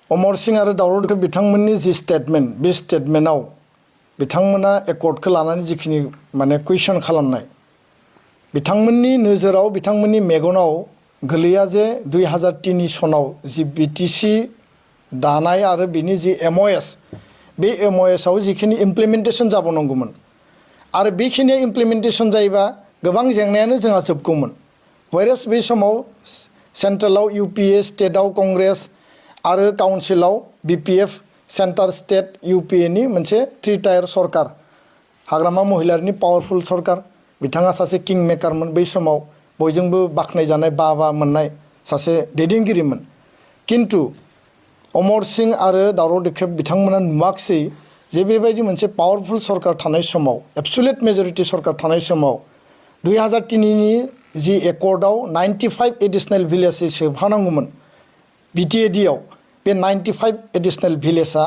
अमर सिंह आरो दावराव देखेब बिथांमोननि जि स्टेटमेन्ट बे स्टेटमेन्टआव बिथांमोना एकर्डखौ लानानै जिखिनि माने कुइसन खालामनाय बिथांमोननि नोजोराव बिथांमोननि मेगनाव गोलैया जे 2003 सनाव जि बिटिसि दानाय आरो बिनि जि एमअएस बे एमअएसआव जिखिनि इमप्लिमेन्टेसन जाबावनांगौमोन आरो बेखिनिया इमप्लिमेन्टेसन जायोबा गोबां जेंनायानो जोंहा जोबगौमोन व्हेरेस बे समाव सेन्ट्रेलाव इउपिए स्टेटआव कंग्रेस आरो काउन्सिलाव बिपिएफ सेन्टार स्टेट इउपिएनि मोनसे 3 टायार सरकार हाग्रामा महिलारिनि पावारफुल सरकार बिथाङा सासे किं मेकारमोन बै समाव बयजोंबो बाख्नायजानाय बाबा मोननाय सासे दैदेनगिरिमोन किन्तु अमर सिंह आरो दावराव देखेब बिथांमोना नुवाखिसै जे बेबायदि मोनसे पावारफुल सरकार थानाय समाव एबसुलेट मेजरिटि सरकार थानाय समाव 2003नि जि एकर्डआव 95 एडिशनेल भिलेज सोफानांगौमोन बिटिएडिआव बे 95 एडिशनेल भिलेजआ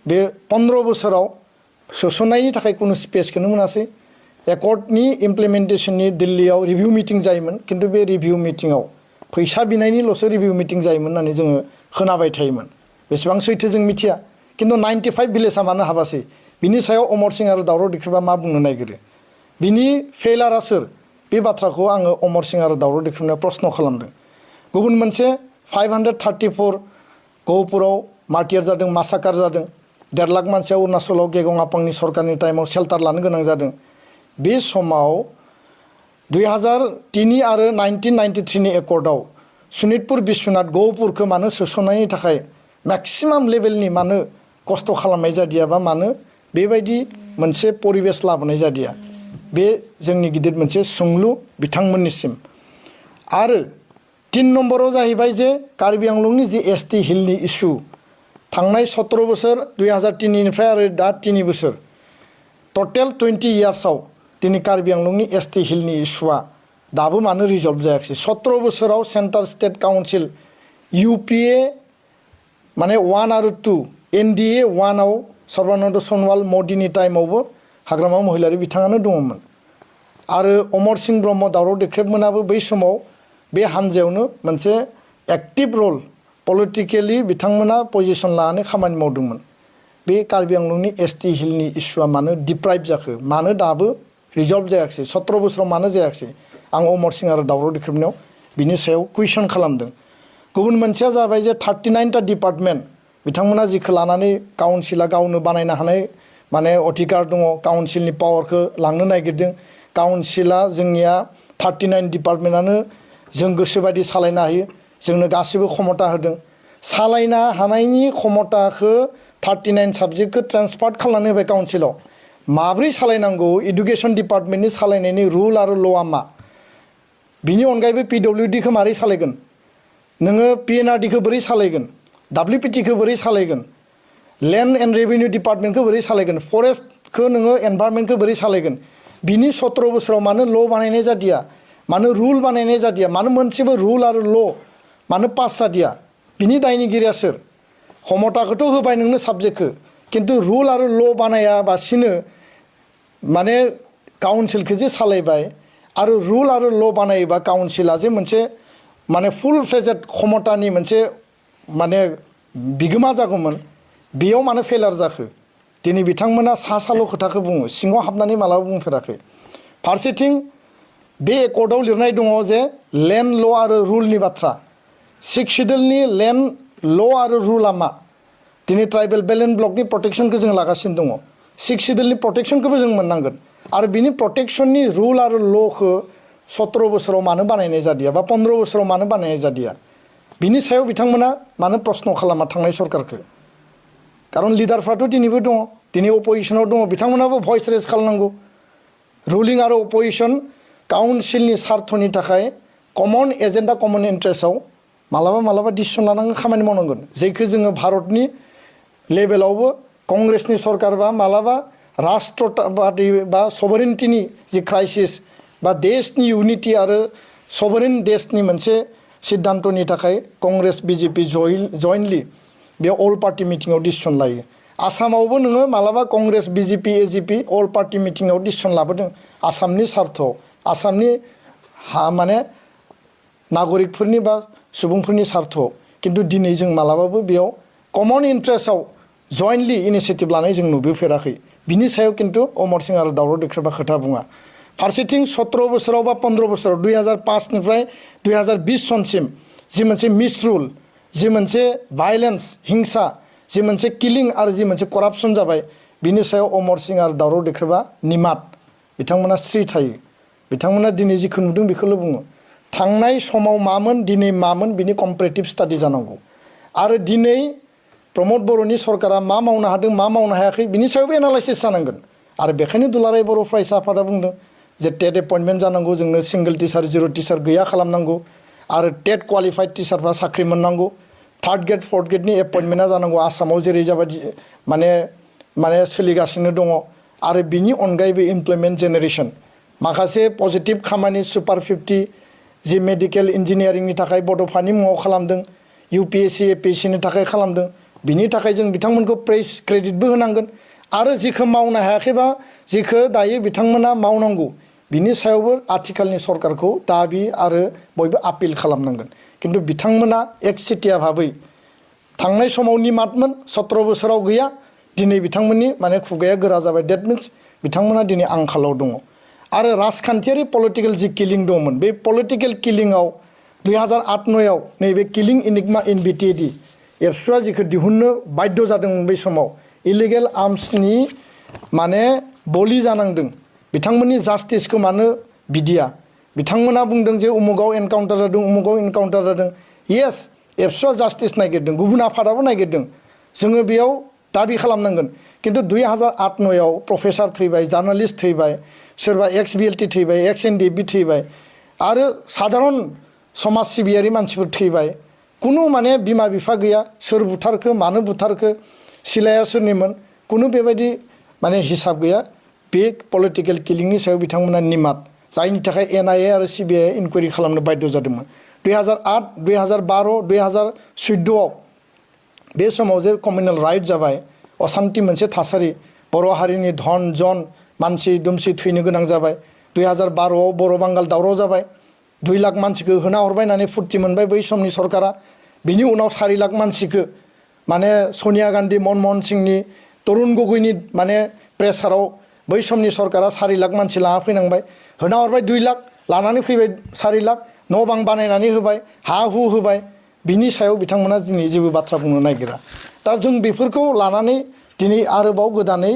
बे 15 बोसोराव सोसननायनि थाखाय कुनु स्पेसखौनो मोनासै एकर्डनि इमप्लिमेन्टेसननि दिल्लीयाव रिभिउ मिटिं जायोमोन किन्तु बे रिभिउ मिटिङाव फैसा बिनायनिल'सो रिभिउ मिटिं जायोमोन होननानै जोङो खोनाबाय थायोमोन बेसेबां सैथो जों मिथिया किन्तु 95 भिलेजआ मानो हाबासै बिनि सायाव अमर सिंह आरो दावराव देखेबा मा बुंनो नागिरो बिनि फेलारा सोर बे बाथ्राखौ आङो अमर सिंह आरो दावराव देखेबनो प्रश्न खालामदों गुबुन मोनसे 534 गहपुराव मार्टियार जादों मासाकार जादों 1.5 लाख मानसिया अरुणाचलाव गेगं आपांनि सरकारनि टाइमाव शेल्टार लानो गोनां जादों बे समाव 2003 आरो 1993नि एकर्डआव सनितपुर बिश्वनाथ गहपुरखौ मानो सोसननायनि थाखाय मेक्सिमाम लेभेलनि मानो खस्थ' खालामनाय जादिया बा मानो बेबायदि मोनसे परिबेस लाबोनाय जादिया बे जोंनि गिदिर मोनसे सोंलु बिथांमोननिसिम आरो 3 नम्बराव जाहैबाय जे कार्बि आंलंनि जि एसटि हिलनि इस्यु थांनाय 17 बोसोर 2003निफ्राय आरो दा 3 बोसोर टटेल 20 इयार्सआव दिनै कार्बि आंलंनि एसटि हिलनि इस्युआ दाबो मानो रिजल्भ जायाखै 17 बोसोराव सेन्ट्रेल स्टेट काउन्सिल इउपिए माने 1 आरो 2 एनडिए 1 आव सर्बानन्द सनवाल मदिनि टाइमावबो हाग्रामा महिलारि बिथाङानो दङमोन आरो अमर सिंह ब्रह्म दावराव देख्रेबमोनाबो बै समाव बे हानजायावनो मोनसे एक्टिभ रल पलिटिकेलि बिथांमोना पजिसन लानानै खामानि मावदोंमोन बे कार्बि आंलंनि एसटि हिलनि इस्युआ मानो डिप्राइभ जाखो मानो दाबो रिजल्भ जायाखै 17 बोसोराव मानो जायाखै आं अमर सिंह आरो दावराव देख्रेबनायाव बिनि सायाव कुइसन खालामदों गुबुन मोनसेया जाबाय जे 39टा डिपार्टमेन्ट बिथांमोना जिखौ लानानै काउन्सिला गावनो बानायनो हानाय माने अधिकार दङ काउन्सिलनि पावारखौ लांनो नागिरदों काउन्सिला जोंनिया 39 डिपार्टमेन्टआनो जों गोसोबायदि सालायनो हायो जोंनो गासिबो क्षमता होदों सालायनो हानायनि क्षमताखौ 39 साबजेक्टखौ ट्रेन्सफार खालामनानै होबाय काउन्सिलाव माब्रै सालायनांगौ एडुकेसन डिपार्टमेन्टनि सालायनायनि रुल आरो ल'आ मा बिनि अनगायैबो पिडब्लिउडिखौ मारै सालायगोन नोङो पिएनआरडिखौ बोरै सालायगोन डब्लिउपिटिखौ बोरै सालायगोन लेन्ड एन्ड रेभिनिउ डिपार्टमेन्टखौ बोरै सालायगोन फरेस्टखौ नोङो एनभायरनमेन्टखौ बोरै सालायगोन बिनि 17 बोसोराव मानो ल' बानायनाय जादिया मानो रुल बानायनाय जादिया मानो मोनसेबो रुल आरो ल' मानो पास जादिया बिनि दायनिगिरिया सोर क्षमताखौथ' होबाय नोंनो साबजेक्टखौ किन्तु रुल आरो ल' बानायाबासिनो माने काउन्सिलखौ जे सालायबाय आरो रुल आरो ल' बानायोबा काउन्सिला जे मोनसे माने फुल फ्लेजेड क्षमतानि मोनसे माने बिगोमा जागौमोन बेयाव मानो फेलार जाखो दिनै बिथांमोना साल' खोथाखौ बुङो सिङाव हाबनानै मालाबा बुंफेराखै फारसेथिं बे एकर्डआव लिरनाय दङ जे लेन्ड ल' आरो रुलनि बाथ्रा 6 सिडुलनि लेन्ड ल' आरो रुलआ मा दिनै ट्राइबेल बेलेन्स ब्लकनि प्रटेक्सनखौ जों लागासिनो दङ 6 सिडुलनि प्रटेक्सनखौबो जों मोननांगोन आरो बिनि प्रटेक्सननि रुल आरो ल'खौ 17 बोसोराव मानो बानायनाय जादिया बा 15 बोसोराव मानो बानायनाय जादिया बिनि सायाव बिथांमोना मानो प्रश्न खालामा थांनाय सरकारखौ खारन लिडारफ्राथ' दिनैबो दङ दिनै अपोजिसनाव दङ बिथांमोनाबो भइस रेज खालामनांगौ रुलिं आरो अपोजिसन काउन्सिलनि सार्थनि थाखाय कमन एजेन्डा कमन इन्ट्रेस्टआव मालाबा डिसिसन लानांगोन खामानि मावनांगोन जेखौ जोङो भारतनि लेभेलावबो कंग्रेसनि सरकार बा मालाबा राष्ट्रबादि बा सभरेन्टिनि जि क्राइसिस बा देशनि इउनिटि आरो सभरेन देशनि मोनसे सिद्धान्तनि थाखाय कंग्रेस बिजेपि जयेन्टलि बे अल पार्टि मिटिङाव डिसिसन लायो आसामावबो नोङो मालाबा कंग्रेस बिजेपि एजिपि अल पार्टि मिटिङाव डिसिसन लाबोदों आसामनि सार्थआव आसामनि माने नागरिकफोरनि बा सुबुंफोरनि सार्थआव किन्तु दिनै जों मालाबाबो बेयाव कमन इन्ट्रेस्टआव जयेन्टलि इनिसियेटिभ लानाय जों नुबोफेराखै बिनि सायाव खिन्थु अमर सिंह आरो दावराव देख्रेबा खोथा बुङा फारसेथिं 17 बोसोराव बा 15 बोसोराव 2005 निफ्राय 2020 सनसिम जि मोनसे मिसरुल जि मोनसे भायलेन्स हिंसा जि मोनसे किलिं आरो जि मोनसे करापसन जाबाय बिनि सायाव अमर सिंह आरो दावराव देख्रेबा निमात बिथांमोना स्रि थायो बिथांमोना दिनै जिखौ नुदों बेखौल' बुङो थांनाय समाव मामोन दिनै मामोन बिनि कम्पारेटिभ स्टाडि जानांगौ आरो दिनै प्रमद बर'नि सरकारा मा मावनो हादों मा मावनो हायाखै बिनि सायावबो एनालाइसिस जानांगोन आरो बेखायनो दुलाराय बर' फरायसा आफादा बुंदों जे टेट एपइन्टमेन्ट जानांगौ जोंनो सिंगल टिचार जिर' टिचार गैया खालामनांगौ आरो टेट क्वालिफाइड टिचारफ्रा साख्रि मोननांगौ थार्ड ग्रेड फर्थ ग्रेडनि एपइन्टमेन्टआ जानांगौ आसामाव जेरै जाबायदि माने सोलिगासिनो दङ आरो बिनि अनगायैबो इमप्लयमेन्ट जेनेरेसन माखासे पजिटिभ खामानि सुपार 50 जि मेडिकेल इन्जिनियारिंनि थाखाय बड'फानि मुङाव खालामदों UPSC APSCनि थाखाय खालामदों बिनि थाखाय जों बिथांमोनखौ प्रेस क्रेडिटबो होनांगोन आरो जिखौ मावनो हायाखैबा जिखौ दायो बिथांमोना मावनांगौ बिनि सायावबो आथिखालनि सरकारखौ दाबि आरो बयबो आपिल खालामनांगोन खिन्थु बिथांमोना एकसिटिया भाबै थांनाय समाव निमातमोन 17 बोसोराव गैया दिनै बिथांमोननि माने खुगाया गोरा जाबाय डेट मिन्स बिथांमोना दिनै आंखालाव दङ आरो राजखान्थियारि पलिटिकेल जि किलिं दंमोन बे पलिटिकेल किलिंआव 2008-9आव नैबे किलिं इनिगमा इन BTAD एबसुआ जिखौ दिहुननो बाध्य जादोंमोन बै समाव इलिगेल आर्म्सनि माने बलि जानांदों बिथांमोननि जास्टिसखौ मानो बिदिया बिथांमोना बुंदों जे उमुगाव एनकाउन्टार जादों उमुगाव एनकाउन्टार जादों येस एबसुआ जास्टिस नागिरदों गुबुन आफादाबो नागिरदों जोङो बेयाव दाबि खालामनांगोन खिन्थु 2008-9आव प्रफेसार थैबाय जार्नालिस्ट थैबाय सोरबा XBLT थैबाय XNDB थैबाय आरो साधारन समाज सिबियारि मानसिफोर थैबाय कुनु माने बिमा बिफा गैया सोर बुथारखो मानो बुथारखो सिलाया सोरनिमोन कुनु बेबायदि माने हिसाब गैया बे पलिटिकेल किलिंनि सायाव बिथांमोना निमात जायनि थाखाय NIA आरो CBI इनकुवारि खालामनो बाध्य जादोंमोन 2008 2012 2014आव बे समाव जे कमिउनेल राइट जाबाय असान्ति मोनसे थासारि बर' हारिनि धन जन मानसि दुमसि थैनो गोनां जाबाय 2012आव बर' बांगाल दावराव जाबाय 2 लाख मानसिखौ होना हरबाय होननानै फुर्ति मोनबाय बै समनि सरकारा बिनि उनाव 4 लाख मानसिखौ माने सनिया गान्धी मनमोहन सिंहनि तरुण गगैनि माने प्रेसाराव बै समनि सरकारा 4 लाख मानसि लाना फैनांबाय होना हरबाय 2 लाख लानानै फैबाय 4 लाख न' बां बानायनानै होबाय हा हु होबाय बिनि सायाव बिथांमोना दिनै जेबो बाथ्रा बुंनो नागिरा दा जों बेफोरखौ लानानै दिनै आरोबाव गोदानै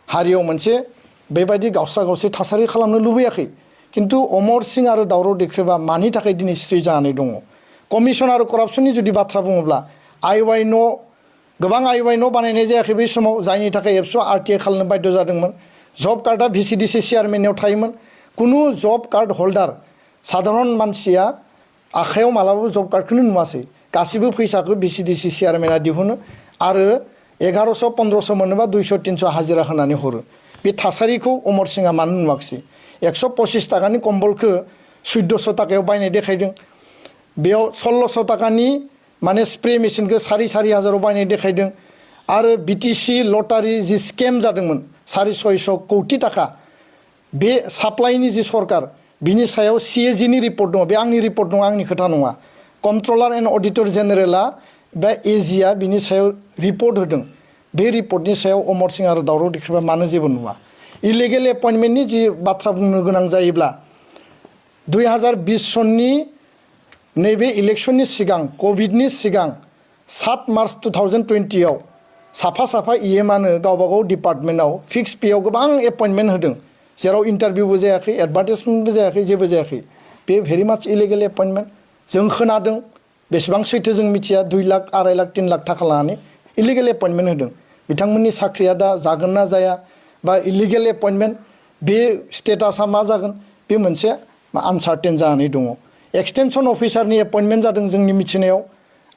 हारियाव मोनसे बेबायदि गावस्रा गावस्रि थासारि खालामनो लुबैयाखै खिन्थु अमर सिंह आरो दावराव देख्रेबा मानि थाखाय दिनै स्रि जानानै दङ कमिसन आरो करापसननि जुदि बाथ्रा बुङोब्ला IY न' गोबां IY न' बानायनाय जायाखै बै समाव जायनि थाखाय एबसुआ RTI खालामनो बाध्य जादोंमोन जब कार्डआ VCDC चेयारमेननियाव थायोमोन कुनु जब कार्ड हल्डार साधारन मानसिया आखायाव मालाबाबो जब कार्डखौनो नुवासै गासिबो फैसाखौ VCDC चेयारमेना दिहुनो आरो 1100-1500 मोनोबा 200-300 हाजिरा होनानै हरो बे थासारिखौ अमर सिंहआ मानो नुवाखिसै 125 टाकानि कम्बलखौ 1400 टाकायाव बायनाय देखायदों बेयाव 1600 टाकानि माने स्प्रे मेसिनखौ 4,500 बायनाय देखायदों आरो BTC लटारि जि स्केम जादोंमोन 650 कौटि टाका बे साप्लाइनि जि सरकार बिनि सायाव CAGनि रिपर्ट दङ बे आंनि रिपर्ट नङा आंनि खोथा नङा कन्ट्रलार एन्ड अडिटर जेनेरेला बा AGआ बिनि सायाव रिपर्ट होदों बे रिपर्टनि सायाव अमर सिंह आरो दावराव देख्रेबा मानो जेबो नुवा इलिगेल एपइन्टमेन्टनि जि बाथ्रा बुंनो गोनां जायोब्ला 2020 सननि नैबे इलेक्शननि सिगां कभिडनि सिगां 7 मार्च 2020आव साफा साफा EMआनो गावबागाव डिपार्टमेन्टआव फिक्स पेआव गोबां एपइन्टमेन्ट होदों जेराव इन्टारभिउबो जायाखै एडभार्टाइजमेन्टबो जायाखै जेबो जायाखै बे भेरि माच इलिगेल एपइन्टमेन्ट जों खोनादों बेसेबां सैथो जों मिथिया 2 लाख 2.5 लाख 3 लाख थाखा लानानै इलिगेल एपइन्टमेन्ट होदों बिथांमोननि साख्रिया दा जागोन ना जाया बा इलिगेल एपइन्टमेन्ट बे स्टेटासा मा जागोन बे मोनसे आनसार्टेन जानानै दङ एक्सटेनसन अफिसारनि एपइन्टमेन्ट जादों जोंनि मिथिनायाव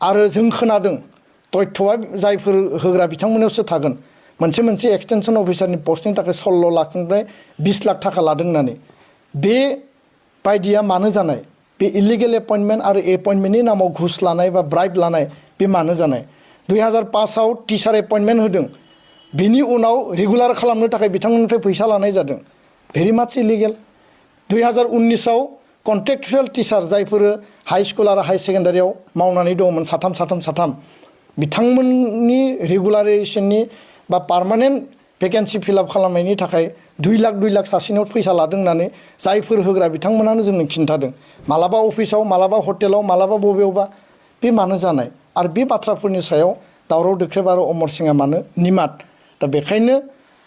आरो जों खोनादों तथ्यआ जायफोर होग्रा बिथांमोनावसो थागोन मोनसे एक्सटेनसन अफिसारनि पस्टनि थाखाय 16 लाखनिफ्राय 20 लाख थाखा लादों होननानै बे बायदिया मानो जानाय बे इलिगेल एपइन्टमेन्ट आरो एपइन्टमेन्टनि नामाव घुस लानाय बा ब्राइब लानाय बे मानो जानाय 2005आव टिचार एपइन्टमेन्ट होदों बिनि उनाव रेगुलार खालामनो थाखाय बिथांमोननिफ्राय फैसा लानाय जादों भेरि माच इलिगेल 2019आव कन्ट्रेक्चुएल टिचार जायफोर हाई स्कुल आरो हाई सेकेन्डारियाव मावनानै दंमोन साथाम बिथांमोननि रेगुलाराइजेसननि बा पार्मानेन्ट भेकेन्सि फिलआप खालामनायनि थाखाय 2 लाख सासेनाव फैसा लादों होननानै जायफोर होग्रा बिथांमोनानो जोंनो खिन्थादों मालाबा अफिसाव मालाबा हटेलाव मालाबा बबेयावबा बे मानो जानाय आरो बे बाथ्राफोरनि सायाव दावराव देख्रेब आरो अमर सिंहआ मानो निमात दा बेखायनो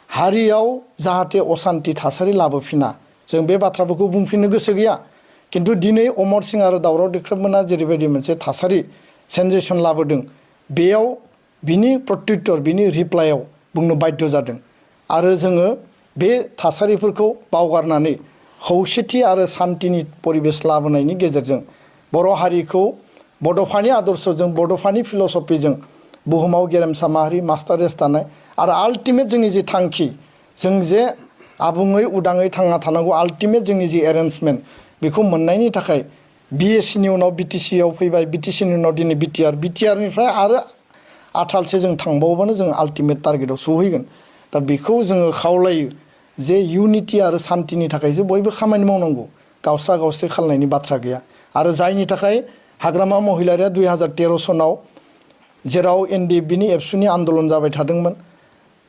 हारियाव जाहाथे असान्ति थासारि लाबोफिना जों बे बाथ्राफोरखौ बुंफिननो गोसो गैया किन्तु दिनै अमर सिंह आरो दावराव देख्रेबमोना जेरैबायदि मोनसे थासारि सेन्सेसन लाबोदों बेयाव बिनि प्रत्युत्तर बिनि रिप्लायाव बुंनो बाध्य जादों आरो जोङो बे थासारिफोरखौ बावगारनानै खौसेथि आरो शान्तिनि परिबेस लाबोनायनि गेजेरजों बर' हारिखौ बड'फानि आदर्शजों बड'फानि फिल'सफिजों बुहुमाव गेरेमसा माहारि मास्टार रेस दानाय आरो आल्टिमेट जोंनि जि थांखि जों जे आबुङै उदाङै थांना थानांगौ आल्टिमेट जोंनि जि एरेन्जमेन्ट बेखौ मोननायनि थाखाय बिएससिनि उनाव बिटिसिआव फैबाय बिटिसिनि उनाव दिनै बिटिआरनिफ्राय आरो आथालसे जों थांबावोबानो जों आल्टिमेट टारगेटआव सौहैगोन दा बेखौ जोङो खावलायो जे इउनिटि आरो शान्तिनि थाखायसो बयबो खामानि मावनांगौ गावस्रा गावस्रि खालामनायनि बाथ्रा गैया आरो जायनि थाखाय हाग्रामा महिलारिया 2013 सनाव जेराव एनडिएफबिनि एबसुनि आन्दलन जाबाय थादोंमोन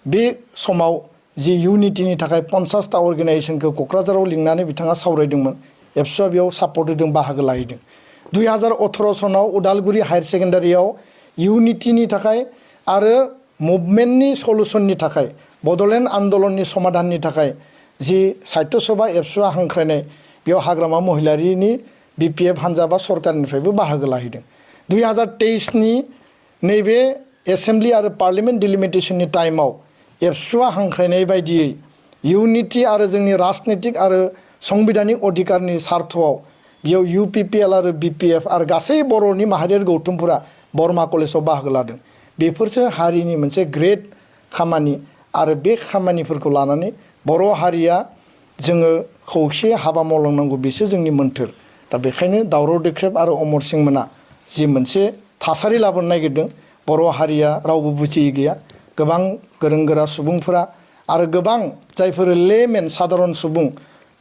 बे समाव जि इउनिटिनि थाखाय 50टा अर्गेनाइजेसनखौ क'क्राझाराव लिंनानै बिथाङा सावरायदोंमोन एबसुआ बेयाव सापर्ट होदों बाहागो लाहैदों 2018 सनाव उदालगुरि हायार सेकेन्डारियाव इउनिटिनि थाखाय आरो मुभमेन्टनि सलुसननि थाखाय बड'लेण्ड आन्दलननि समाधाननि थाखाय जि साहित्य सभा एबसुआ हांख्रायनाय बेयाव हाग्रामा महिलारिनि बिपिएफ हान्जा बा सरकारनिफ्रायबो बाहागो लाहैदों 2023नि नैबे एसेम्ब्लि आरो पार्लियामेन्ट डिलिमिटेसननि टाइमाव एबसुआ हांख्रायनाय बायदियै इउनिटि आरो जोंनि राजनितिक आरो संबिधानिक अधिकारनि सार्थआव बेयाव इउपिपिएल आरो बिपिएफ आरो गासै बर'नि माहारियारि गौथुमफोरा बरमा कलेजाव बाहागो लादों बेफोरसो हारिनि मोनसे ग्रेट खामानि आरो बे खामानिफोरखौ लानानै बर' हारिया जोङो खौसे हाबा मावलांनांगौ बेसो जोंनि मोन्थोर दा बेखायनो दावराव देख्रेब आरो अमर सिंह मोना जि मोनसे थासारि लाबोनो नागिरदों बर' हारिया रावबो बुजियै गैया गोबां गोरों गोरा सुबुंफोरा आरो गोबां जायफोर लेमेन साधारन सुबुं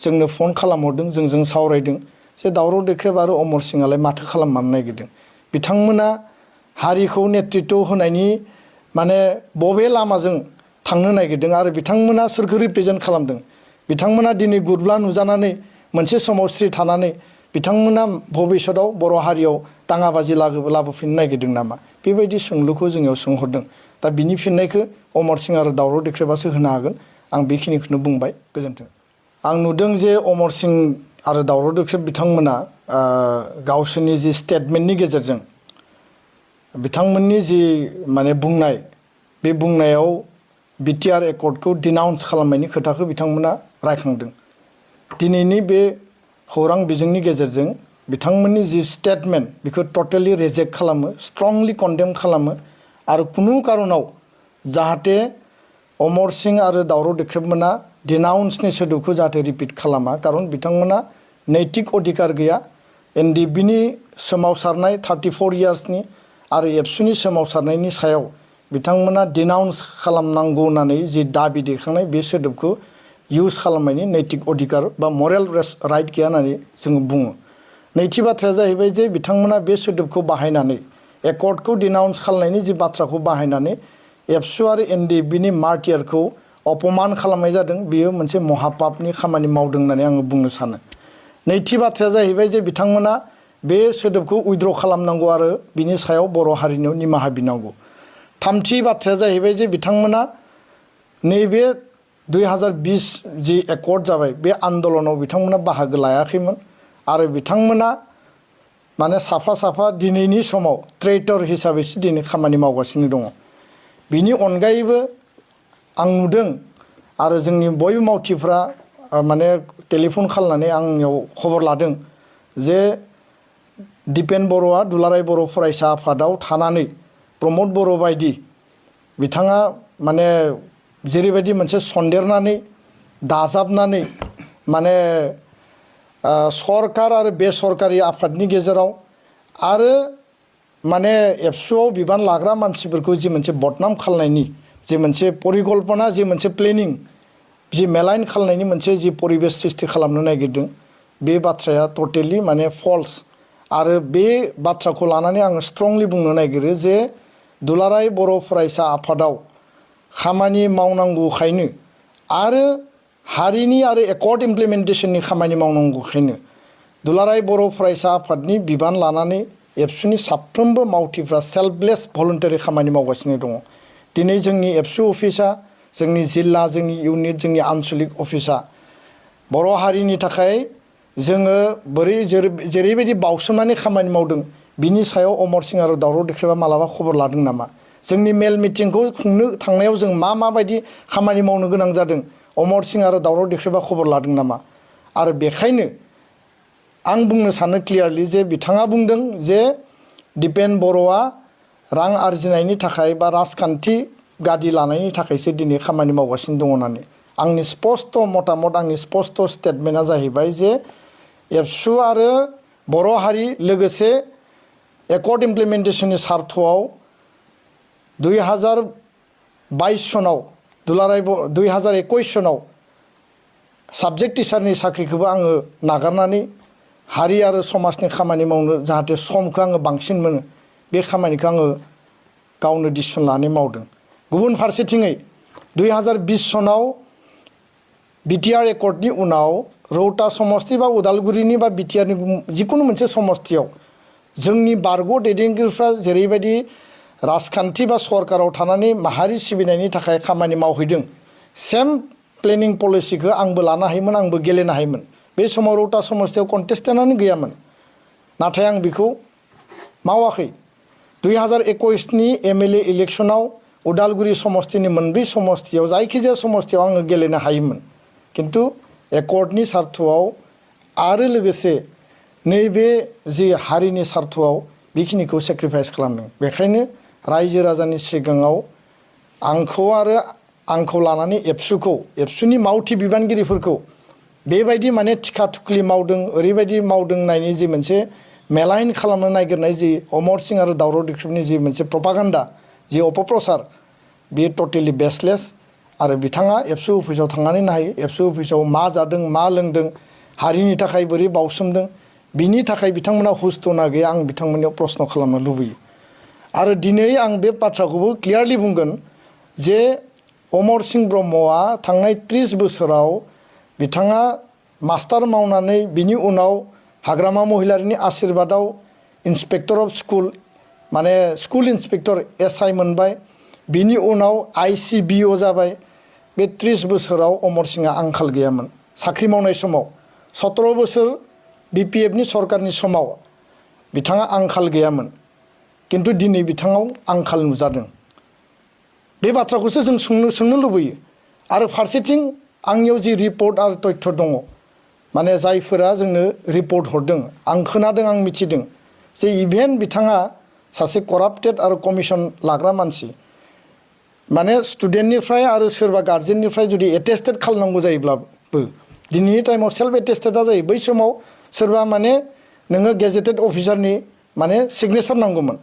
जोंनो फन खालामहरदों जोंजों सावरायदों जे दावराव देख्रेब आरो अमर सिंहालाय माथो खालामनो नागिरदों बिथांमोना हारिखौ नेतृत्व होनायनि माने बबे लामाजों थांनो नागिरदों आरो बिथांमोना सोरखौ रिप्रेजेन्ट खालामदों बिथांमोना दिनै गुरब्ला नुजानानै मोनसे समाव स्रि थानानै बिथांमोना भबिष्यतआव बर' हारियाव दाङाबाजि लाबोफिननो नागिरदों नामा बेबायदि सोंलुखौ जोंनियाव सोंहरदों दा बिनि फिननायखौ अमर सिंह आरो दावराव देख्रेबासो होनो हागोन आं बेखिनिखौनो बुंबाय गोजोन्थों आं नुदों जे अमर सिंह आरो दावराव देख्रेब बिथांमोना गावसोरनि जि स्टेटमेन्टनि गेजेरजों बिथांमोननि जि माने बुंनाय बे बुंनायाव बिटिआर एकर्डखौ डिनाउन्स खालामनायनि खोथाखौ बिथांमोना रायखांदों दिनैनि बे खौरां बिजोंनि गेजेरजों बिथांमोननि जि स्टेटमेन्ट बेखौ टटेलि रिजेक्ट खालामो स्ट्रंलि कन्डेम खालामो आरो कुनु कारनाव जाहाथे अमर सिंह आरो दावराव देख्रेबमोना डिनाउन्सनि सोदोबखौ जाहाथे रिपिट खालामा कारन बिथांमोना नैतिक अधिकार गैया एनडिएफबिनि सोमावसारनाय 34 इयार्सनि आरो एबसुनि सोमावसारनायनि सायाव बिथांमोना डिनाउन्स खालामनांगौ होननानै जि दाबि दैखांनाय बे सोदोबखौ इउज खालामनायनि नैतिक अधिकार बा मरेल राइट गैया होननानै जोङो बुङो नैथि बाथ्राया जाहैबाय जे बिथांमोना बे सोदोबखौ बाहायनानै एकर्डखौ डिनाउन्स खालामनायनि जि बाथ्राखौ बाहायनानै एबसु आरो एनडिएफबिनि मार्टियारखौ अपमान खालामनाय जादों बेयो मोनसे महापापनि खामानि मावदों होननानै आङो बुंनो सानो नैथि बाथ्राया जाहैबाय जे बिथांमोना बे सोदोबखौ उइद्र' खालामनांगौ आरो बिनि सायाव बर' हारिनियाव निमाहा बिनांगौ थामथि बाथ्राया जाहैबाय जे बिथांमोना नैबे 2020 जि एकर्ड जाबाय बे आन्दलनाव बिथांमोना बाहागो लायाखैमोन आरो बिथांमोना माने साफा साफा दिनैनि समाव ट्रेटर हिसाबैसो दिनै खामानि मावगासिनो दङ बिनि अनगायैबो आं नुदों आरो जोंनि बयबो मावथिफ्रा माने टेलिफन खालामनानै आंनियाव खबर लादों जे दिपेन बर'आ दुलाराय बर' फरायसा आफादाव थानानै प्रमद बर' बायदि बिथाङा माने जेरैबायदि मोनसे सन्देरनानै दाजाबनानै माने सरकार आरो बेसरकारि आफादनि गेजेराव आरो माने एबसुआव बिबान लाग्रा मानसिफोरखौ जि मोनसे बदनाम खालामनायनि जि मोनसे परिकल्पना जि मोनसे प्लेनिं जि मेलाइन खालामनायनि मोनसे जि परिबेस सृष्टि खालामनो नागिरदों बे बाथ्राया टटेलि माने फल्स आरो बे बाथ्राखौ लानानै आङो स्ट्रंलि बुंनो नागिरो जे दुलाराय बर' फरायसा आफादाव खामानि मावनांगौखायनो आरो हारिनि आरो एकर्ड इमप्लिमेन्टेसननि खामानि मावनांगौखायनो दुलाराय बर' फरायसा आफादनि बिबान लानानै एबसुनि साफ्रोमबो मावथिफ्रा सेल्फलेस भलुन्टारि खामानि मावगासिनो दङ। दिनै जोंनि एबसु अफिसा, जोंनि जिल्ला, जोंनि इउनिट, जोंनि आनसलिक अफिसा बर' हारिनि थाखाय जोङो जेरैबायदि बावसोमनानै खामानि मावदों बिनि सायाव अमर सिं आरो दावराव देख्रेबा मालाबा खबर लादों नामा? जोंनि मेल मिटिंखौ खुंनो थांनायाव जों माबायदि खामानि मावनो गोनां जादों अमर सिं आरो दावराव देख्रेबा खबर लादों नामा? आरो बेखायनो आं बुंनो सानो क्लियारलि जे बिथाङा बुंदों जे दिपेन बर'आ रां आरजिनायनि थाखाय बा राजखान्थि गादि लानायनि थाखायसो दिनै खामानि मावगासिनो दङ होननानै। आंनि स्पस्ट मतामत, आंनि स्पस्ट स्टेटमेन्टआ जाहैबाय जे एबसु आरो बर' हारि लोगोसे एकर्ड इमप्लिमेन्टेसननि सार्थआव 2022 सनाव दुलाराय 2021 सनाव साबजेक्ट टिचारनि साख्रिखौबो आङो नागारनानै हारि आरो समाजनि खामानि मावनो जाहाथे समखौ आङो बांसिन मोनो बे खामानिखौ आङो गावनो डिसिसन लानानै मावदों। गुबुन फारसेथिङै 2020 सनाव बिटिआर एकर्डनि उनाव रौता समस्ति बा उदालगुरिनि बा बिटिआरनि जिकुनु मोनसे समस्तियाव जोंनि बारग' दैदेनगिरिफ्रा जेरैबायदि राजखान्थि बा सरकाराव थानानै माहारि सिबिनायनि थाखाय खामानि मावहैदों, सेम प्लेनिं पलिसिखौ आंबो लानो हायोमोन, आंबो गेलेनो हायोमोन। बे समाव रौता समस्तियाव कन्टेस्टेन्टआनो गैयामोन, नाथाय आं बेखौ मावाखै। 2021 नि एमएलए इलेक्सनाव उदालगुरि समस्तिनि मोनब्रै समस्तियाव जायखिजाया समस्तियाव आङो गेलेनो हायोमोन, किन्तु एकर्डनि सार्थआव आरो लोगोसे नैबे जि हारिनि सार्थआव बेखिनिखौ सेक्रिफाइस खालामदों। बेखायनो रायजो राजानि सिगाङाव आंखौ आरो आंखौ लानानै एबसुनि मावथि बिबानगिरिफोरखौ बेबायदि माने थिखा थुख्लि मावदों, ओरैबायदि मावदों होननायनि जि मोनसे मेलाइन खालामनो नागिरनाय जि अमर सिं आरो दावराव देख्रेबनि जि मोनसे प्रपागान्डा, जि अपप्रचार, बेयो टटेलि बेसलेस। आरो बिथाङा एबसु अफिसाव थांनानै नायो, एबसु अफिसाव मा जादों, मा लोंदों, हारिनि थाखाय बोरै बावसोमदों, बिनि थाखाय बिथांमोना हुस दंना गैया आं बिथांमोननियाव प्रश्न खालामनो लुबैयो। आरो दिनै आं बे बाथ्राखौबो क्लियारलि बुंगोन जे अमर सिं ब्रह्मआ थांनाय 30 बोसोराव बिथाङा मास्टार मावनानै बिनि उनाव हाग्रामा महिलारिनि आशीर्बादाव इन्सपेक्टर अफ स्कुल माने स्कुल इन्सपेक्टर एसआइ मोनबाय, बिनि उनाव आइसिबिअ जाबाय। बे 30 बोसोराव अमर सिंहा आंखाल गैयामोन साख्रि मावनाय समाव। 17 बोसोर बिपिएफनि सरकारनि समाव बिथाङा आंखाल गैयामोन, किन्तु दिनै बिथाङाव आंखाल नुजादों। बे बाथ्राखौसो जों सोंनो लुबैयो। आरो फारसेथिं आंनियाव जि रिपर्ट आरो तथ्य दङ, माने जायफोरा जोंनो रिपर्ट हरदों, आं खोनादों, आं मिथिदों जे इभेन बिथाङा सासे कराप्टेड आरो कमिसन लाग्रा मानसि, माने स्टुडेन्टनिफ्राय आरो सोरबा गार्जेननिफ्राय जुदि एटेस्टेड खालामनांगौ जायोब्लाबो दिनैनि टाइमाव सेल्फ एटेस्टेडआ जायो। बै समाव सोरबा माने नोङो गेजेटेड अफिसारनि माने सिगनेचार नांगौमोन,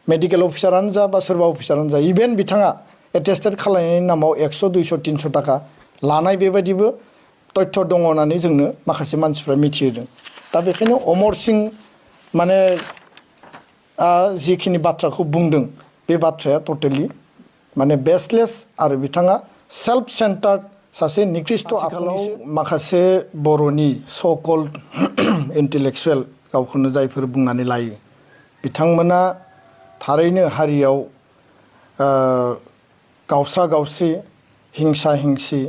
मेडिकेल अफिसारानो जा बा सोरबा अफिसारानो जा। इभेन बिथाङा एटेस्टेड खालामनायनि नामाव 100, 200, 300 थाखा लानाय बेबायदिबो तथ्य दङ होननानै जोंनो माखासे मानसिफ्रा मिथिहोदों। दा बेखायनो अमर सिं माने जिखिनि बाथ्राखौ बुंदों बे बाथ्राया टटेलि माने बेसलेस आरो बिथाङा सेल्फ सेन्टार्ड सासे निकृष्ट आखुनि माखासे बर'नि सकल्ड इन्टेलेक्सुवेल गावखौनो जायफोर बुंनानै लायो बिथांमोना थारैनो हारियाव गावस्रा गावस्रि, हिंसा हिंसि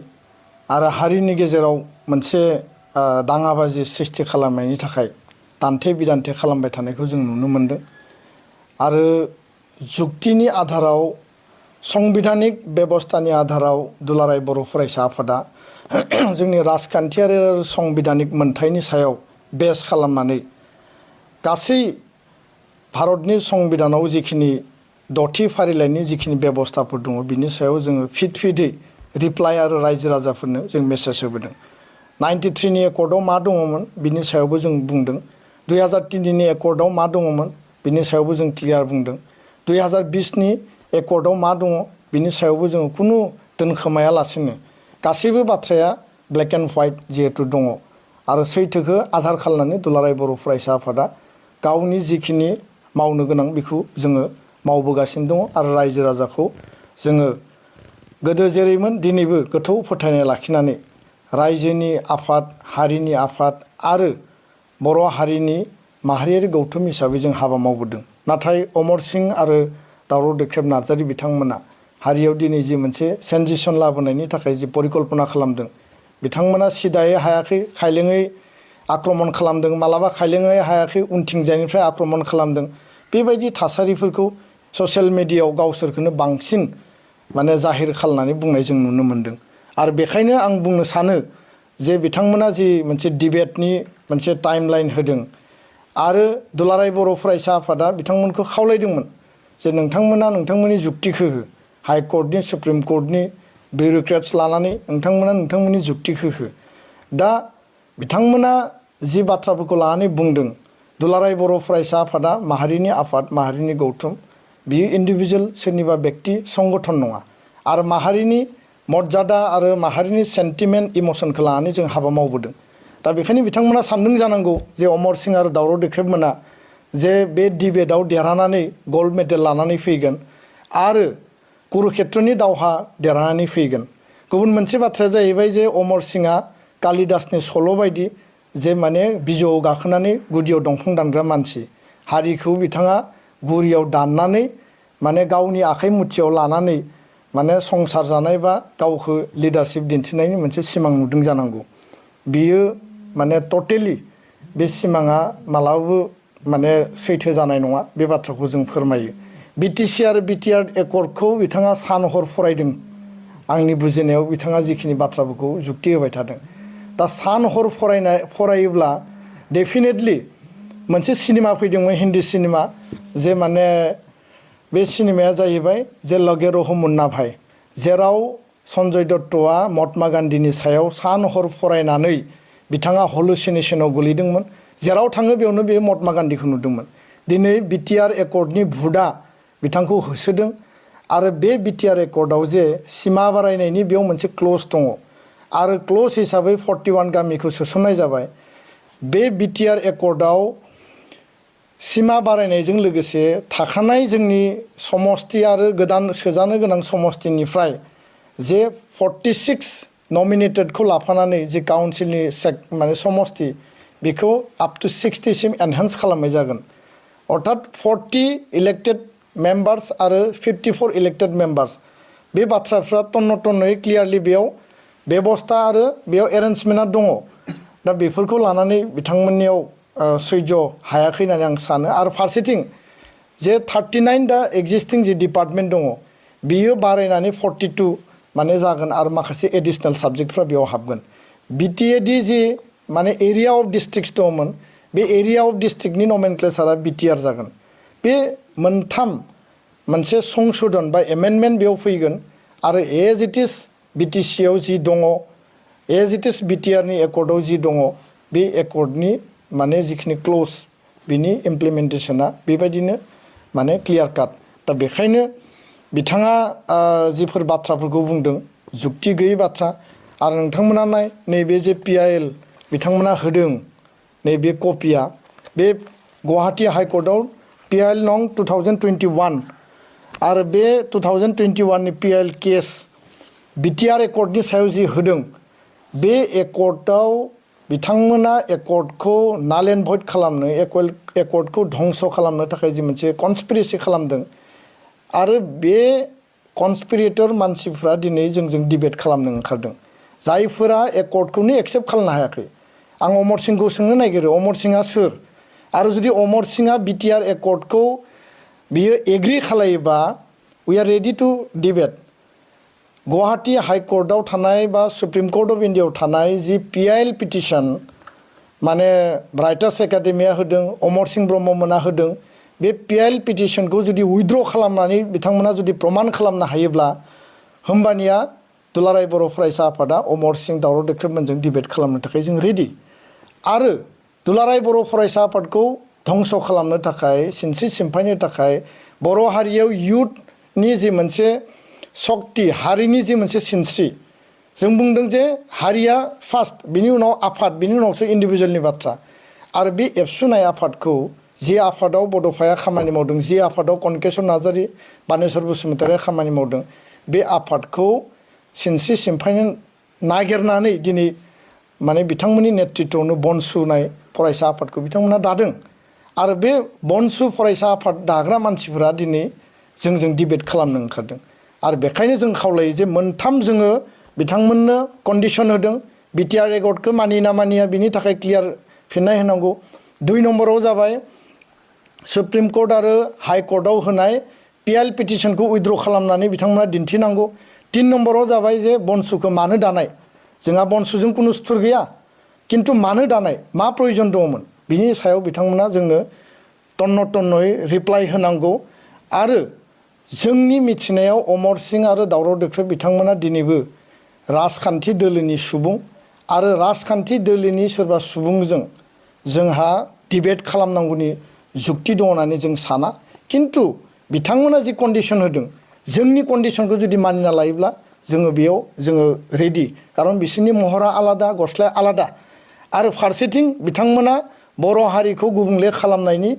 आरो हारिनि गेजेराव मोनसे दाङाबाजि सृष्टि खालामनायनि थाखाय दान्थे बिदान्थे खालामबाय थानायखौ जों नुनो मोनदों। आरो जुक्तिनि आधाराव, संबिधानिक बेबस्थानि आधाराव दुलाराय बर' फरायसा आफादा जोंनि राजखान्थियारि आरो संबिधानिक मोन्थाइनि सायाव बेस खालामनानै गासै भारतनि संबिधानाव जिखिनि 6थि फारिलाइनि जिखिनि बेबस्थाफोर दङ बिनि सायाव जोङो फिदै रिप्लाइ आरो रायजो राजाफोरनो जों मेसेज होबोदों। 93 नि एकर्डआव मा दङमोन बिनि सायावबो जों बुंदों। 2003 नि एकर्डआव मा दङमोन बिनि सायावबो जों क्लियार बुंदों। 2020 नि एकर्डआव मा दङ बिनि सायावबो जोङो खुनु दोनखोमायालासिनो गासैबो बाथ्राया ब्लेक एन्ड व्हाइट जिहेतु दङ आरो सैथोखौ आधार खालामनानै दुलाराय बर' फरायसा आफादा गावनि जिखिनि मावनो गोनां बेखौ जोङो मावबोगासिनो दङ आरो रायजो राजाखौ जोङो गोदो जेरैमोन दिनैबो गोथौ फोथायनाय लाखिनानै रायजोनि आफाद हारिनि आफाद आरो बर' हारिनि माहारियारि गौथुम हिसाबै जों हाबा मावबोदों। नाथाय अमर सिं आरो दावराव देख्रेब नार्जारि बिथांमोना हारियाव दिनै जि मोनसे सेन्सेसन लाबोनायनि थाखाय जि परिकल्पना खालामदों बिथांमोना सिदायै हायाखै खायलेङै आक्रमण खालामदों मालाबा खायलेङै हायाखै उनथिंजायनिफ्राय आक्रमण खालामदों बेबायदि थासारिफोरखौ ससियेल मिडियायाव गावसोरखौनो बांसिन माने जाहिर खालामनानै बुंनाय जों नुनो मोन्दों। आरो बेखायनो आं बुंनो सानो जे बिथांमोना जि मोनसे डिबेटनि मोनसे टाइमलाइन होदों आरो दुलाराय बर' फरायसा आफादा बिथांमोनखौ खावलायदोंमोन जे नोंथांमोना नोंथांमोननि जुक्तिखौ हो हाइकर्टनि सुप्रिम कर्टनि बिउरोक्रेट्स लानानै नोंथांमोना नोंथांमोननि जुक्तिखौ हो। दा बिथांमोना जि बाथ्राफोरखौ लानानै बुंदों दुलाराय बर' फरायसा आफादा माहारिनि आफाद माहारिनि गौथुम बियो इन्डिभिजुवेल सोरनिबा बेक्ति संगठन नङा आरो माहारिनि मर्यादा आरो माहारिनि सेन्टिमेन्ट इमसनखौ लानानै जों हाबा मावबोदों। दा बेखायनो बिथांमोना सानदों जानांगौ जे अमर सिं आरो दावराव देख्रेब मोना जे बे डिबेटआव देरहानानै गल्ड मेडेल लानानै फैगोन आरो कुरुक्षेत्रनि दावहा देरहानानै फैगोन। गुबुन मोनसे बाथ्राया जाहैबाय जे अमर सिंआ कालिदासनि सल' बायदि जे माने बिजौआव गाखोनानै गुदियाव दंफां दानग्रा मानसि हारिखौ बिथाङा गुरियाव दाननानै माने गावनि आखाइ मुथियाव लानानै माने संसार जानाय बा गावखौ लिडारशिप दिन्थिनायनि मोनसे सिमां नुदों जानांगौ। बियो माने टटेलि बे सिमाङा मालाबाबो माने सैथो जानाय नङा बे बाथ्राखौ जों फोरमायो। बिटिसि आरो बिटिआर एकर्डखौ बिथाङा सान हर फरायदों आंनि बुजिनायाव बिथाङा जिखिनि बाथ्राफोरखौ जुक्ति होबाय थादों। दा सान हर फरायोब्ला डेफिनेटलि मोनसे सिनेमा फैदोंमोन हिन्दी सिनेमा जे माने बे सिनेमाया जाहैबाय जे लगे रहो मुन्ना भाई जेराव सन्जय दत्तआ महात्मा गान्धीनि सायाव सान हर फरायनानै बिथाङा हलुसिनेसनाव गोलैदोंमोन जेराव थाङो बेयावनो बे महात्मा गान्धीखौ नुदोंमोन। दिनै बिटिआर एकर्डनि भुटआ बिथांखौ होसोदों आरो बे बिटिआर एकर्डआव जे सिमा बारायनायनि बेयाव मोनसे क्लज दङ आरो क्लज हिसाबै 41 गामिखौ सोसननाय जाबाय। बे बिटिआर एकर्डआव सिमा बारायनायजों लोगोसे थाखानाय जोंनि समस्ति आरो गोदान सोजानो गोनां समस्तिनिफ्राय जे 46 नमिनेटेडखौ लाफानानै जे काउन्सिलनि माने समस्ति बेखौ आप टु 60 सिम एनहान्स खालामनाय जागोन। अर्थात 40 इलेक्टेड मेम्बार्स आरो 54 इलेक्टेड मेम्बार्स बे बाथ्राफ्रा तन्न तन्नयै क्लियारलि बेयाव बेबस्था आरो बेयाव एरेन्जमेन्टआ दङ। दा बेफोरखौ लानानै बिथांमोननियाव सैज' हायाखै होननानै आं सानो। आरो फारसेथिं जे 39 दा एक्जिस्टिं जि डिपार्टमेन्ट दङ बियो बारायनानै 42 माने जागोन आरो माखासे एडिशनेल साबजेक्टफ्रा बेयाव हाबगोन। बिटिएडि जि माने एरिया अफ डिस्ट्रिक्ट्स दङमोन बे एरिया अफ डिस्ट्रिक्टनि नमेनक्लेचारा बिटिआर जागोन। बे मोनथाम मोनसे संशोधन बा एमेन्डमेन्ट बेयाव फैगोन आरो एज इट इज बिटिसिआव जि दङ एज इट इज बिटिआरनि एकर्डआव जि दङ बे एकर्डनि माने जिखिनि क्लज बिनि इमप्लिमेन्टेसना बेबायदिनो माने क्लियार काट। दा बेखायनो बिथाङा जिफोर बाथ्राफोरखौ बुंदों जुक्ति गैयै बाथ्रा। आरो नोंथांमोना नैबे जे पिआइएल बिथांमोना होदों नैबे कपिया बे गुवाहाटी हाइकर्टआव पिआइएल नं 2021 आरो बे 2021 नि पिआइएल केस बिटिआर एकर्डनि सायाव जि होदों बे एकर्डआव बिथांमोना एकर्डखौ नाल एन्ड भइड खालामनो एकर्डखौ धंस खालामनो थाखाय जि मोनसे कनस्पिरेसि खालामदों आरो बे कनस्पिरेटर मानसिफ्रा दिनै जोंजों डिबेट खालामनो ओंखारदों जायफोरा एकर्डखौनो एक्सेप्ट खालामनो हायाखै। आं अमर सिंखौ सोंनो नागिरो अमर सिंआ सोर आरो जुदि अमर सिंआ बिटिआर एकर्डखौ बियो एग्रि खालायोबा we are ready to debate. Guwahati हाइकर्टआव थानाय बा सुप्रिम कर्ट अफ इन्डियाआव थानाय जि पिआइएल पिटिसन माने राइटार्स एकाडेमिया होदों अमर सिं ब्रह्म मोना होदों बे पिआइएल पिटिसनखौ जुदि उइथड्र खालामनानै बिथांमोना जुदि प्रमान खालामनो हायोब्ला होमबानिया दुलाराय बर' फरायसा आफादा अमर सिं दावराव देख्रेबमोनजों डिबेट खालामनो थाखाय जों रेडि। आरो दुलाराय बर' फरायसा आफादखौ धंस खालामनो थाखाय सिनस्रि सिमफायनो थाखाय बर' हारियाव युथनि जि मोनसे सक्ति हारिनि जि मोनसे सिनस्रि जों बुंदों जे हारिया फार्स्ट बिनि उनाव आफाद बिनि उनावसो इन्डिभिजुवेलनि बाथ्रा आरो बे एबसुनाय आफादखौ जि आफादाव बड'फाया खामानि मावदों, जि आफादाव कनकेश्वर नार्जारि, बानेश्वर बसुमतारिया खामानि मावदों, बे आफादखौ सिनस्रि सिमफायनो नागिरनानै दिनै माने बिथांमोननि नेतृत्वआवनो बनसुनाय फरायसा आफादखौ बिथांमोना दादों। आरो बे बनसु फरायसा आफाद दाग्रा मानसिफोरा दिनै जोंजों डिबेट खालामनो ओंखारदों। आरो बेखायनो जों खावलायो जे मोनथाम जोङो बिथांमोननो कन्डिसन होदों। बिटिआर एकर्डखौ मानिना मानिया बिनि थाखाय क्लियार फिननाय होनांगौ। 2 नम्बराव जाबाय सुप्रिम कर्ट आरो हाइ कर्टआव होनाय पिएल पिटिसनखौ उइथड्र खालामनानै बिथांमोना दिन्थिनांगौ। 3 नम्बराव जाबाय जे बनसुखौ मानो दानाय, जोंहा बनसुजों कुनु सुथुर गैया, किन्तु मानो दानाय, मा प्रयजन दङमोन, बिनि सायाव बिथांमोना जोंनो तन्न तन्नयै रिप्लाइ होनांगौ। आरो जोंनि मिथिनायाव अमर सिं आरो दावराव देख्रेब बिथांमोना दिनैबो राजखान्थि दोलोनि सुबुं आरो राजखान्थि दोलोनि सोरबा सुबुंजों जोंहा डिबेट खालामनांगौनि जुक्ति दङ होननानै जों साना। किन्तु बिथांमोना जि कन्डिसन होदों, जोंनि कन्डिसनखौ जुदि मानिना लायोब्ला जोङो बेयाव जोङो रेडि, खारन बिसोरनि महरा आलादा, गस्लाया आलादा। आरो फारसेथिं बिथांमोना बर' हारिखौ गुबुंले खालामनायनि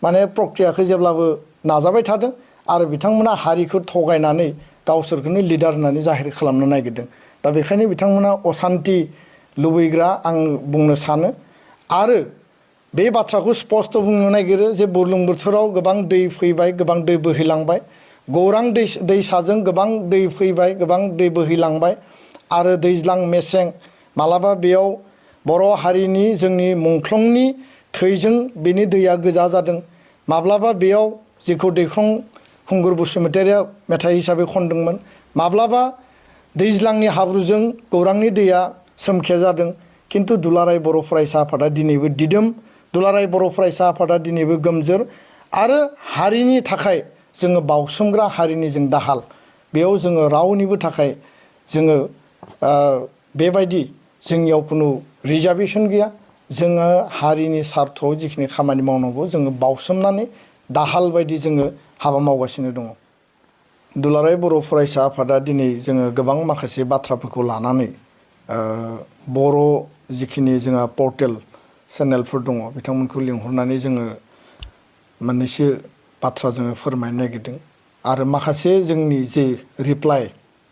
माने प्रक्रियाखौ जेब्लाबो नाजाबाय थादों। आरो बिथांमोना हारिखौ थगायनानै गावसोरखौनो लिडार होननानै जाहिर खालामनो नागिरदों। दा बेखायनो बिथांमोना असान्ति लुबैग्रा आं बुंनो सानो। आरो बे बाथ्राखौ स्पष्ट बुंनो नागिरो जे बुरलुंबुथुराव गोबां दै फैबाय, गोबां दै बोहैलांबाय, गौरां दैसाजों गोबां दै फैबाय, गोबां दै बोहैलांबाय। आरो दैज्लां मेसें मालाबा बेयाव बर' हारिनि जोंनि मुंख्लंनि थैजों बेनि दैया गोजा जादों। माब्लाबा बेयाव जेखौ दैख्लं खुंगुर बसुमतारिया मेथाइ हिसाबै खनदोंमोन, माब्लाबा दैज्लांनि हाब्रुजों गौरांनि दैया सोमखे जादों। किन्तु दुलाराय बर' फरायसा आफादा दिनैबो दिदोम, दुलाराय बर' फरायसा आफादा दिनैबो गोमजोर। आरो हारिनि थाखाय जोङो बावसोमग्रा हारिनि जों दाहाल, बेयाव जोङो रावनिबो थाखाय जोङो बेबायदि जोंनियाव कुनु रिजार्भेसन गैया। जोङो हारिनि सार्थआव जिखिनि खामानि मावनांगौ जोङो बावसोमनानै दाहाल बायदि जोङो हाबा मावगासिनो दङ। दुलाराय बर' फरायसा आफादा दिनै जोङो गोबां माखासे बाथ्राफोरखौ लानानै बर' जिखिनि जोंहा पर्टेल चेनेलफोर दङ बिथांमोनखौ लिंहरनानै जोङो मोननैसो बाथ्रा जोङो फोरमायनो नागिरदों। आरो माखासे जोंनि जे रिप्लाइ,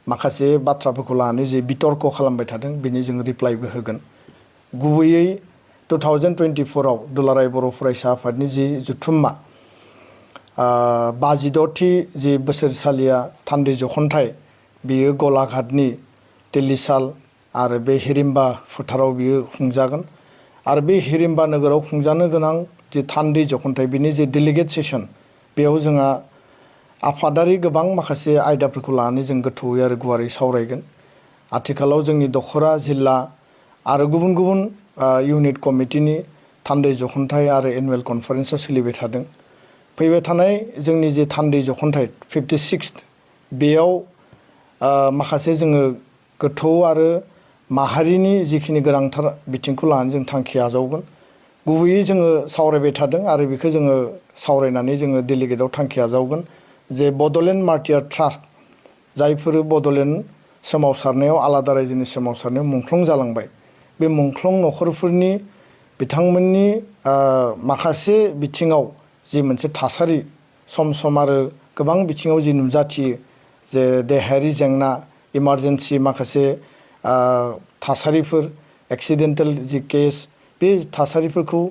माखासे बाथ्राफोरखौ लानानै जे बितर्क खालामबाय थादों बिनि जों रिप्लाइबो होगोन। गुबैयै 2024आव दुलाराय बर' फरायसा आफादनि जि जुथुम्मा 52थि जि बोसोरसालिया थान्दै जख'न्थाइ, बियो गलाघाटनि तेलिसाल आरो बे हिरिम्बा फोथाराव बियो खुंजागोन। आरो बे हिरिम्बा नोगोराव खुंजानो गोनां जि थान्दै जख'न्थाइ बिनि जे डेलिगेट सेसन, बेयाव जोंहा आफादारि गोबां माखासे आयदाफोरखौ लानानै जों गोथौयै आरो गुवारै सावरायगोन। आथिखालाव जोंनि दख'रा जिल्ला आरो गुबुन गुबुन इउनिट कमिटिनि थान्दै जख'न्थाइ आरो एनुवेल कनफारेन्सआ सोलिबाय थादों। फैबाय थानाय जोंनि जे थान्दै जख'न्थाइ 56 बेयाव माखासे जोङो गोथौ आरो माहारिनि जिखिनि गोनांथार बिथिंखौ लानानै जों थांखि आजावगोन। गुबैयै जोङो सावरायबाय थादों आरो बेखौ जोङो सावरायनानै जोङो डेलिगेटआव थांखि आजावगोन जे बड'लेण्ड मार्टियार ट्रास्ट, जायफोर बड'लेण्ड सोमावसारनायाव आलादा रायजोनि सोमावसारनायाव मुंख्लं जालांबाय, बे मुंख्लं नखरफोरनि बिथांमोननि माखासे बिथिङाव जि मोनसे थासारि सम सम आरो गोबां बिथिङाव जि नुजाथियो, जे देहायारि जेंना, इमारजेन्सि माखासे थासारिफोर, एक्सिडेन्टेल जि केस, बे थासारिफोरखौ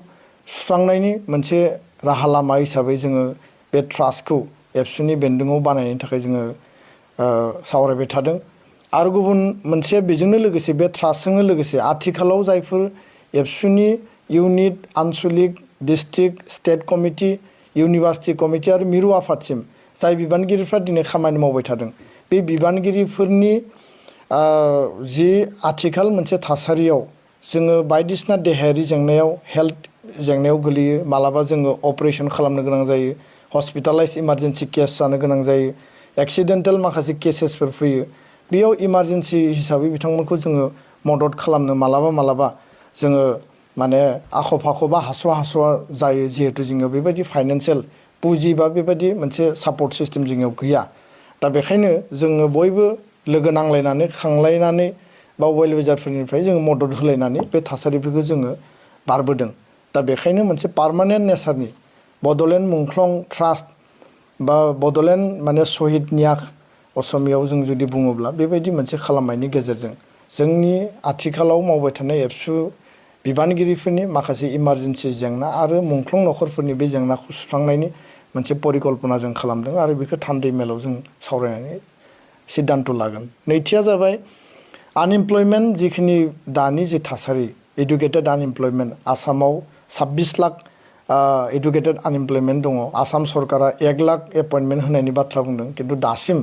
सुस्रांनायनि मोनसे राहा लामा हिसाबै जोङो बे ट्रास्टखौ एबसुनि बेन्दोङाव बानायनायनि थाखाय जोङो सावरायबाय थादों। आरो गुबुन मोनसे बेजोंनो लोगोसे बे ट्रास्टजोंनो लोगोसे आथिखालाव जायफोर एबसुनि इउनिट, आनसलिक, district, state committee, university committee आरो मिरु आफादसिम जाय बिबानगिरिफ्रा दिनै खामानि मावबाय थादों, बे बिबानगिरिफोरनि जि आथिखाल मोनसे थासारियाव जोङो बायदिसिना देहायारि जेंनायाव, हेल्थ जेंनायाव गोलैयो, मालाबा जोङो अपारेशन खालामनो गोनां जायो, हस्पिटालाइज इमारजेन्सि केस जानो गोनां जायो, एक्सिडेन्टेल माखासे केसेसफोर फैयो। बेयाव इमारजेन्सि हिसाबै बिथांमोनखौ जोङो मदद खालामनो मालाबा जोङो माने आख' फाख' बा हास'वा हास'वा जायो, जिहेतु जोंनियाव बेबायदि फाइनान्सियेल पुँजि बा बेबायदि मोनसे सापर्ट सिस्टेम जोंनियाव गैया। दा बेखायनो जोङो बयबो लोगो नांलायनानै खांलायनानै बा वेल विजारफोरनिफ्राय जोङो मदद होलायनानै बे थासारिफोरखौ जोङो बारबोदों। दा बेखायनो मोनसे पार्मानेन्ट नेचारनि बड'लेण्ड मुंख्लं ट्रास्ट बा बड'लेण्ड माने शहीद न्यास असमियाव जों जुदि बुङोब्ला बेबायदि मोनसे खालामनायनि गेजेरजों जोंनि आथिखालाव मावबाय थानाय एबसु बिबानगिरिफोरनि माखासे इमारजेन्सि जेंना आरो मुंख्लं नखरफोरनि बे जेंनाखौ सुस्रांनायनि मोनसे परिकल्पना जों खालामदों आरो बेखौ थान्दै मेलाव जों सावरायनानै सिद्धान्त लागोन। नैथिया जाबाय आनएमप्लयमेन्ट जिखिनि दानि जे थासारि एडुकेटेड आनएमप्लयमेन्ट आसामाव 26 लाख एडुकेटेड आनएमप्लयमेन्ट दङ। आसाम सरकारा 1 लाख एपइन्टमेन्ट होनायनि बाथ्रा बुंदों किन्तु दासिम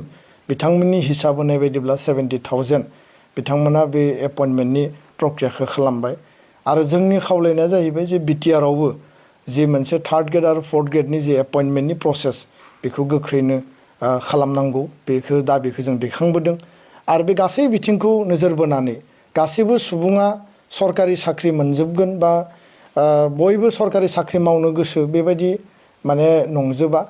बिथांमोननि हिसाब होनाय बायदिब्ला 70,000 बिथांमोना बे एपइन्टमेन्टनि प्रक्रियाखौ खालामबाय आरो जोंनि खावलायनाया जाहैबाय जे बिटिआरआवबो जि मोनसे 3rd ग्रेड आरो 4th ग्रेडनि जे एपइन्टमेन्टनि प्रसेस बेखौ गोख्रैनो खालामनांगौ बेखौ दाबिखौ जों दैखांबोदों आरो बे गासै बिथिंखौ नोजोर बोनानै गासैबो सुबुङा सरकारि साख्रि मोनजोबगोन बा बयबो सरकारि साख्रि मावनो गोसो बेबायदि माने नंजोबा।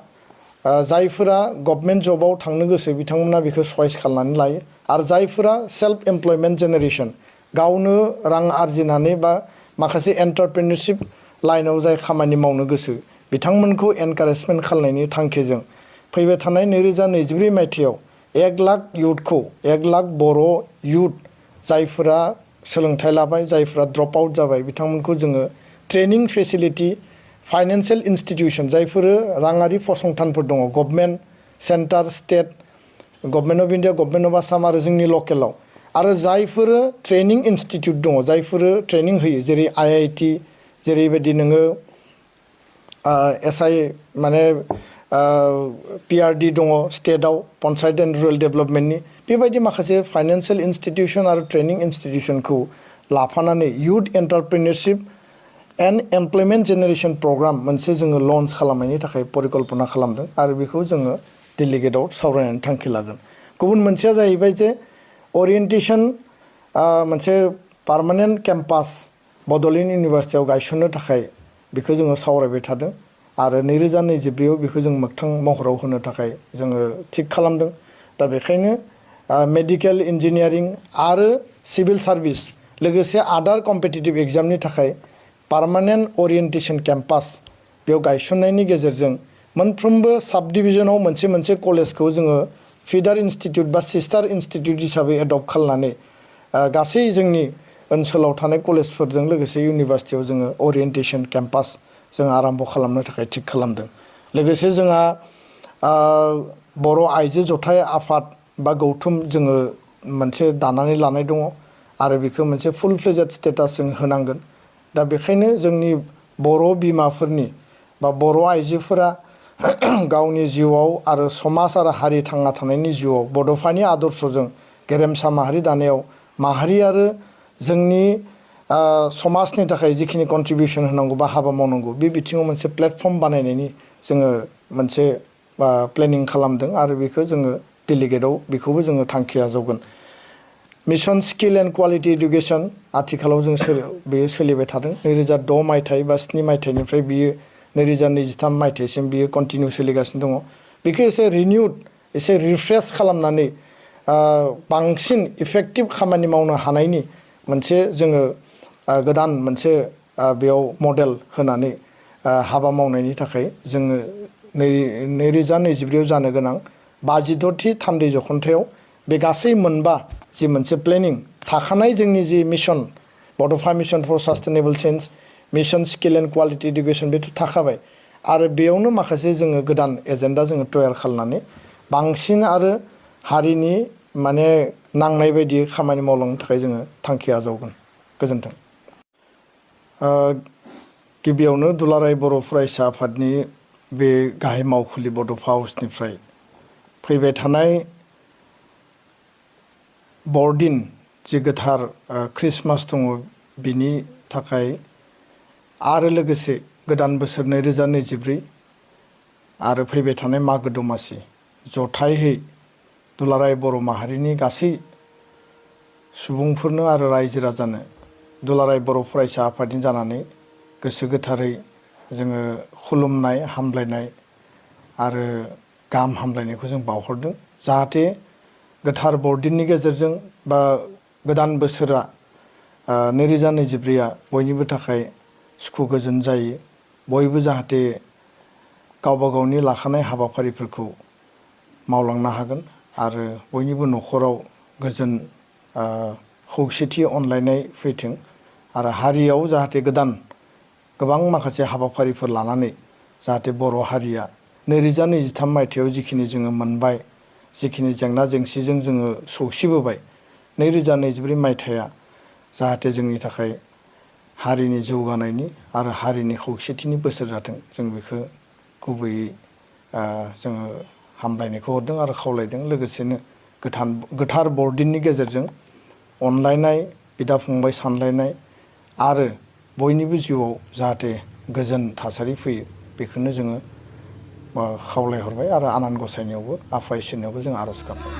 जायफोरा गभर्नमेन्ट जबाव थांनो गोसो बिथांमोना बेखौ चइस खालामनानै लायो आरो जायफोरा सेल्फ एमप्लयमेन्ट जेनेरेसन गावनो रां आरजिनानै बा माखासे एन्टारप्रेनिउरशिप लाइनाव जाय खामानि मावनो गोसो बिथांमोनखौ एनकारेजमेन्ट खालामनायनि थांखिजों फैबाय थानाय 2024 मायथाइयाव 1 लाख इयुथखौ 1 लाख बर' इयुथ जायफोरा सोलोंथाइ लाबाय जायफोरा ड्रप आउट जाबाय बिथांमोनखौ जोङो ट्रेनिं फेसिलिटि फाइनान्सियेल इन्स्टिटिउसन जायफोरो राङारि फसंथानफोर दङ government centre state government of India government of Assam आरो जोंनि लकेलाव आरो जायफोरो ट्रेनिं इन्स्टिटिउट दङ जायफोरो ट्रेनिं होयो जेरै IIT जेरैबायदि नोङो SI माने PRD दङ स्टेटआव पन्चायत एन्ड रुरेल डेभेलपमेन्टनि बेबायदि माखासे फाइनान्सियेल इन्स्टिटिउसन आरो ट्रेनिं इन्स्टिटिउसनखौ लाफानानै youth entrepreneurship and employment generation programme मोनसे जोङो लन्च खालामनायनि थाखाय परिकल्पना खालामदों आरो बेखौ जोङो डेलिगेटआव सावरायनानै थांखि लागोन। गुबुन मोनसेया जाहैबाय जे ओरिएन्टेसन मोनसे पार्मानेन्ट केम्पास बड'लेण्ड इउनिभारसिटियाव गायसननो थाखाय बेखौ जोङो सावरायबाय थादों आरो 2024आव बेखौ जों मोगथां महराव होनो थाखाय जोङो थिग खालामदों। दा बेखायनो मेडिकेल इन्जिनियारिं आरो सिभिल सार्भिस लोगोसे आदार कम्पिटिटिभ एग्जामनि थाखाय पार्मानेन्ट ओरिएन्टेसन केम्पास बेयाव गायसननायनि गेजेरजों मोनफ्रोमबो साब डिभिजनाव मोनसे मोनसे कलेजखौ जोङो फिडार इन्स्टिटिउट बा सिस्टार इन्स्टिटिउट हिसाबै एडप्ट खालामनानै गासै जोंनि ओनसोलाव थानाय कलेजफोरजों लोगोसे इउनिभारसिटियाव जोङो ओरिएन्टेसन केम्पास जों आरम्भ खालामनो थाखाय थिग खालामदों। लोगोसे जोंहा बर' आइजो जथाय आफाद बा गौथुम जोङो मोनसे दानानै लानाय दङ आरो बेखौ मोनसे फुल फ्लेजेड स्टेटास जों होनांगोन। दा बेखायनो जोंनि बर' बिमाफोरनि बा बर' आइजोफोरा गावनि जिउआव आरो समाज आरो हारि थांना थानायनि जिउआव बड'फानि आदर्शजों गेरेमसा माहारि दानायाव माहारि आरो जोंनि समाजनि थाखाय जिखिनि कन्ट्रिबिउसन होनांगौ बा हाबा मावनांगौ बे बिथिङाव मोनसे प्लेटफर्म बानायनायनि जोङो मोनसे प्लेनिं खालामदों आरो बेखौ जोङो डेलिगेटआव बेखौबो जोङो थांखि आजावगोन। Mission skill and quality education आथिखालाव जों बेयो सोलिबाय थादों 2006 मायथाइ बा 7 मायथाइनिफ्राय बियो 2023 मायथाइसिम बियो कन्टिनिउ सोलिगासिनो दङ। बेखौ एसे रिनिउड एसे रिफ्रेश खालामनानै बांसिन इफेक्टिभ खामानि मावनो हानायनि मोनसे जोङो गोदान मोनसे बेयाव मडेल होनानै हाबा मावनायनि थाखाय जोङो 2024आव जानो गोनां 52थि थान्दै जख'न्थायाव बे गासै मोनबा जि मोनसे प्लेनिं थाखानाय जोंनि जि mission Bodofa mission for sustainable change mission skill and quality education बेथ' थाखाबाय आरो बेयावनो माखासे जोङो गोदान एजेन्डा जोङो तयार खालामनानै बांसिन आरो हारिनि माने नांनाय बायदि खामानि मावलांनो थाखाय जोङो थांखि आजावगोन। गोजोन्थों। गिबियावनो दुलाराय बर' फरायसा आफादनि बे गाहाय मावखुलि बड'फा हाउसनिफ्राय फैबाय थानाय बरदिन जि गोथार ख्रिस्टमास दङ बिनि थाखाय आरो लोगोसे गोदान बोसोर 2024 आरो फैबाय थानाय मागो दमासि जथायहै दुलाराय बर' माहारिनि गासै सुबुंफोरनो आरो रायजो राजानो दुलाराय बर' फरायसा आफादनि जानानै गोसो गोथारै जोङो खुलुमनाय हामलायनाय आरो गाहाम हामलायनायखौ जों बावहरदों जाहाथे गोथार बरदिननि गेजेरजों बा गोदान बोसोरा 2024आ बयनिबो थाखाय सुखु गोजोन जायो बयबो जाहाथे गावबा गावनि लाखानाय हाबाफारिफोरखौ मावलांनो हागोन आरो बयनिबो न'खराव गोजोन खौसेथि अनलायनाय फैथों आरो हारियाव जाहाथे गोबां माखासे हाबाफारिफोर लानानै जाहाथे बर' हारिया 2023 मायथाइयाव जिखिनि जोङो मोनबाय जिखिनि जेंना जेंसिजों जोङो सौसिबोबाय 2024 मायथाइया जाहाथे जोंनि थाखाय हारिनि जौगानायनि आरो हारिनि खौसेथिनि बोसोर जाथों जों बेखौ गुबैयै जोङो हामलायनायखौ हरदों आरो खावलायदों लोगोसेनो गोथार बरदिननि गेजेरजों अनलायनाय बिदा फंबाय सानलायनाय आरो बयनिबो जिउआव जाहाथे गोजोन थासारि फैयो बेखौनो जोङो खावलायहरबाय आरो आनान गसाइनियावबो आफा इसोरनियावबो जों आर'ज गाबबाय।